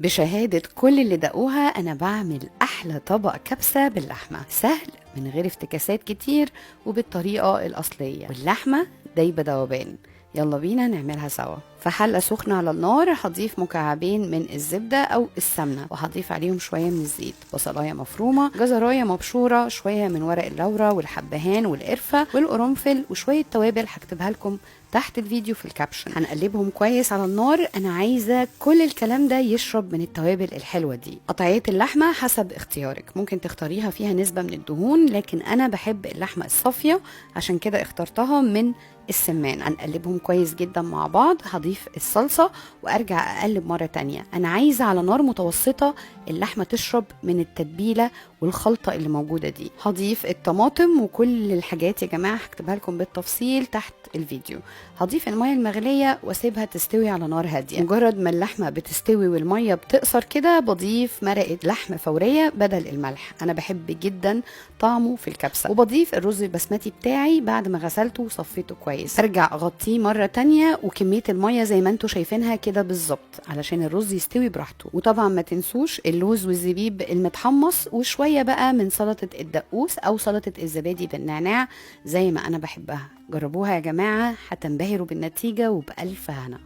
بشهادة كل اللي دقوها أنا بعمل أحلى طبق كبسة باللحمة، سهل من غير افتكاسات كتير وبالطريقة الأصلية، واللحمة دايبة دوبان. يلا بينا نعملها سوا. في حلة سخنة على النار هضيف مكعبين من الزبدة أو السمنة، وهضيف عليهم شوية من الزيت، بصلاية مفرومة، جزراية مبشورة، شوية من ورق اللورة والحبهان والقرفة والقرنفل، وشوية توابل هكتبها لكم تحت الفيديو في ال caption. هنقلبهم كويس على النار، انا عايزه كل الكلام ده يشرب من التوابل الحلوة دي. قطعية اللحمة حسب اختيارك، ممكن تختاريها فيها نسبه من الدهون، لكن انا بحب اللحمة الصافية عشان كده اخترتها من السمان. هنقلبهم كويس جدا مع بعض. هضيف الصلصه وارجع اقلب مرة تانية. انا عايزه على نار متوسطه اللحمة تشرب من التتبيله والخلطه اللي موجودة دي. هضيف الطماطم وكل الحاجات يا جماعة هكتبها لكم بالتفصيل تحت الفيديو. هضيف المية المغليه واسيبها تستوي على نار هادية. مجرد ما اللحمة بتستوي والمية بتقصر كده بضيف مرقه لحم فورية بدل الملح، انا بحب جدا طعمه في الكبسه. وبضيف الرز البسمتي بتاعي بعد ما غسلته وصفيته كويس، ارجع اغطيه مرة تانية، وكمية المية زي ما انتم شايفينها كده بالظبط علشان الرز يستوي براحته. وطبعا ما تنسوش اللوز والزبيب المتحمص، وشوية بقى من سلطة الدقوس او سلطة الزبادي بالنعناع زي ما انا بحبها. جربوها يا جماعة هتنبهروا بالنتيجة وبألف هنا.